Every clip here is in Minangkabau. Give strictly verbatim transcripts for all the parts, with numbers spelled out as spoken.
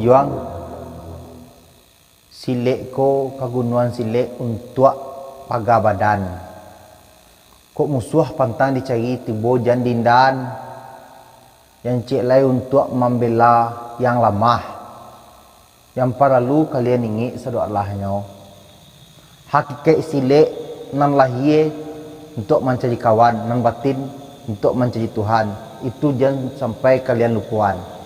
Yuang, silek ko ka Gunuang Silek untuak paga badan. Kok musuah pantang dicari tibo jan diindahan, yang ciek lai untuak mambela yang lamah. Yang paralu kalian ingek sadolahnyo, hakikaik silek nan lahie untuak mancari kawan, nan batin untuak mancari Tuhan. Itu jan sampai kalian lupoan.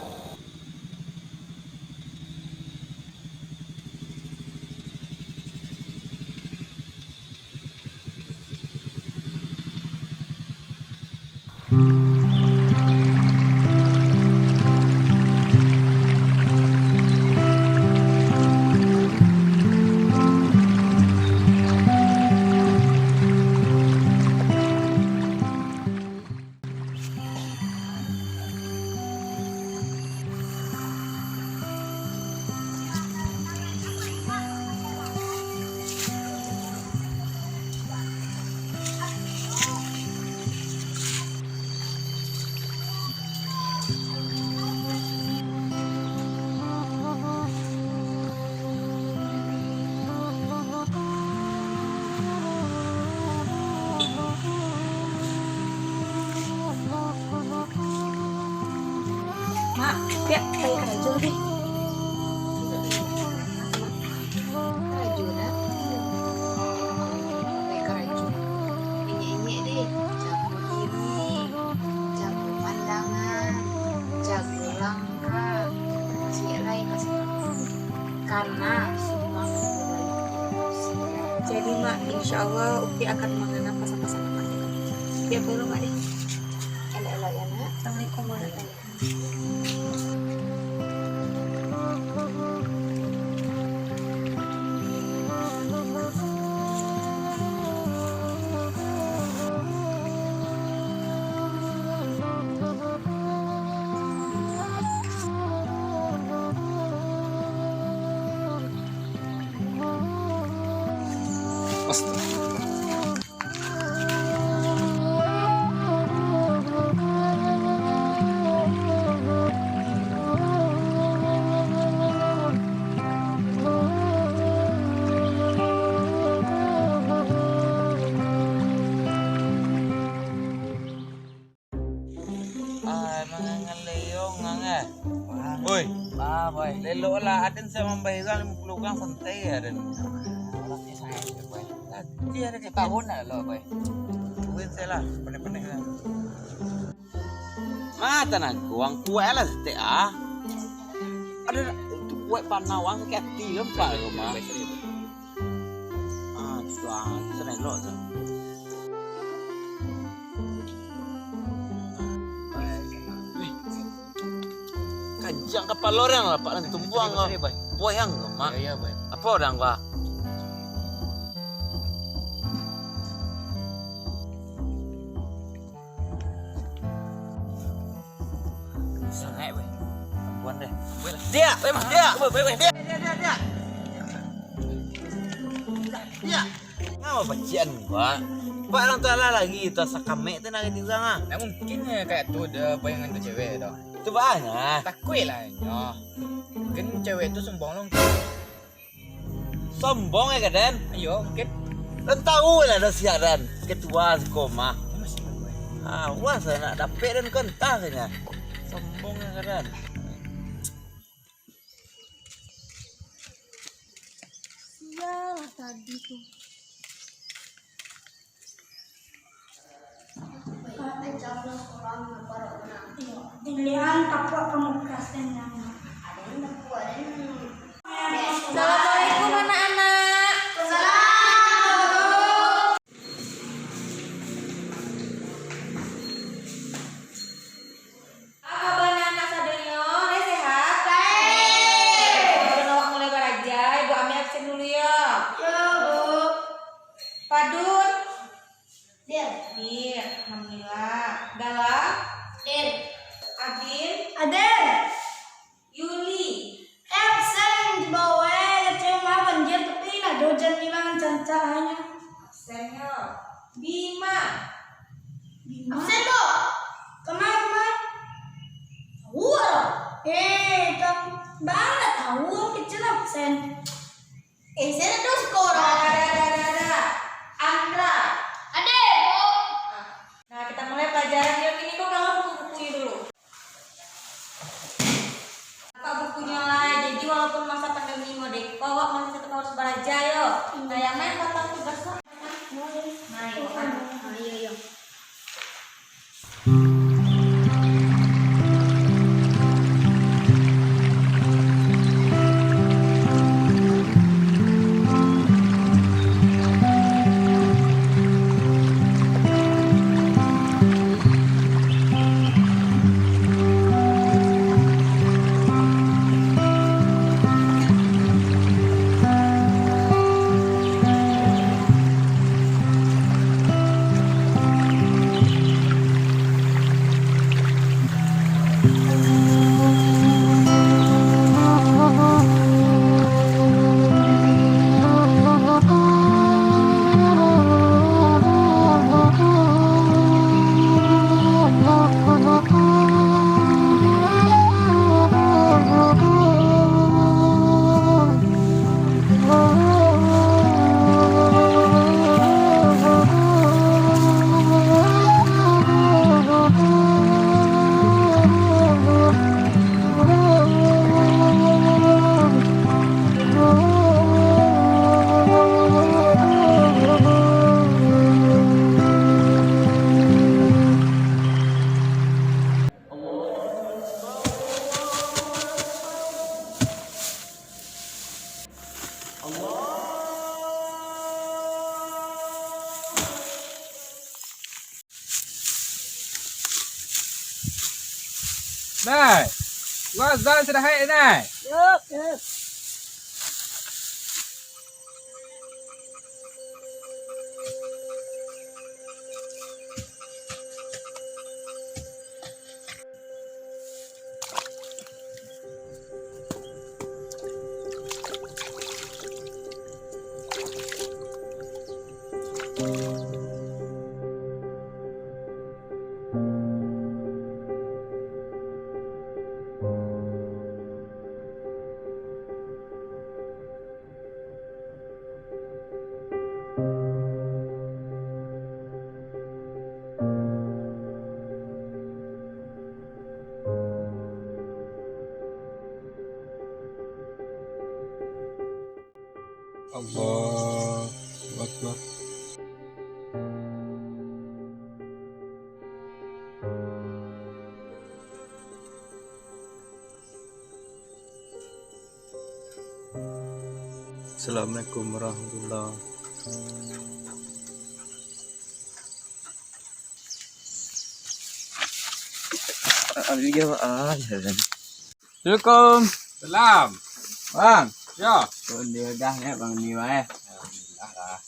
Mak, piak pai karajo deh. Karajo nak. Pai karajo. Injek-injek deh. Jago diri. Jago pandangan. Jago langkah. Ciek lai ka sinan. Karena semua. Jadi, Mak, insya Allah Upi akan mangana pasan-pasan Mak. Piak dulu, Mak, deh. Elok-elok ya, Nak. Assalamualaikum warahmatullahi wabarakatuh. Astagfirullah. Ngaleong ang eh. Oi. Ah, boy. Lelok lah, aden sa mambayar urang limo puluah urang santai aden. Orangnya sangat, boy. Tadi ada ketahuan lah lo, boy. Kuin saya lah, panek-panek lah. Mata nangkuang kuat lah setek ah. Ada tu kuat panah wang sakit hati lompat ke rumah. Ah, tu ah, senelok tu. Kajang kapalo urang lah, Pak, nan tumbuang. Sorry, sorry, Boy. Boy, yang tu, Mak. Iya, iya, Boy. Apa urang, Pak? Sangat, Boy. Ampuan deh. Boy lah. Dia, Boy, Mak, dia. Boy, Boy, Boy, dia. Dia, dia, dia, dia. Dia. Ngapa pacian gua? Pak, urang tu alah lagi tu asa kamek tu nak ganti urang ah. Nak mungkin ya kayak tu ada bayangan tu cewek tu. Tu banyak. Takuik lah nyo. Mungkin cewek tu sombong lo. Sombong ya kaden? Iyo, mungkin. Dan tahu lah dah siap dan ketua sekomah. Ah, wah saya nak dapet dan kau entah saja. Sombong ya kaden. Sialah tadi tu. Dilihat tapak pamungkas dan nyaman. Assalamualaikum anak-anak. Apa kabar anak-anak sadonyo? Lai sehat? Baik. Sebelum awak mulai balajar, Ibu ambil absen dulu yo. Yo, Bu. Padun? Hadir. Hadir, alhamdulillah. Galang? Hadir. Abin? Hadir. Yuli. Eh, absen di bawah, eh, kecil mah banjir, tapi nak dojan hilang cancak hanya. Absennyo. Bima. Bima. Absen, Bu. Kemana, Bima? Tahu, ah. Eh, kam-, bana tahu, kecil absen. Eh, saya dah tahu sekolah. Ada, ada, ada, ada. Andra. Ada, Bu. Nah, kita mulai pelajaran yo. Kini ko kalau buku-bukunyo dulu. Buka bukunyo lah. Jadi, walaupun masa pandemi mode ko, awak masih tetap harus balajar yo. Nah, yang lain patang tugas, Kak. Nah, iyo, kan? Nah, iyo, iyo. Nai, lo azan sudah hai, Nai. Yup, yup. Assalamualaikum warahmatullahi. Assalamualaikum. Salam. Bang. Yo. Kok dia dah ni, Bang, ni, Bang, eh? Alhamdulillah lah.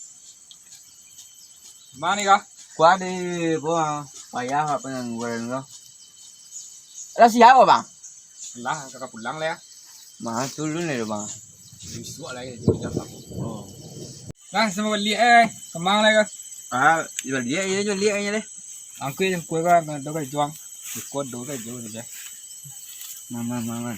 Mano ni kah? Kuah di, Bang. Payah awak pangangguran ko. Lah siap, Bang? Lah, kakak pulang lah ya. Mah, tulun lah, Bang. Bisuak lah ya, jauh jam. Oh. Nah, samo baliak eh. Kemang lah kah? Ah, baliak ya, baliak aja deh. Angkui yang kue kan, do kan juang. Ikut do kan juang aja. Mama, mama.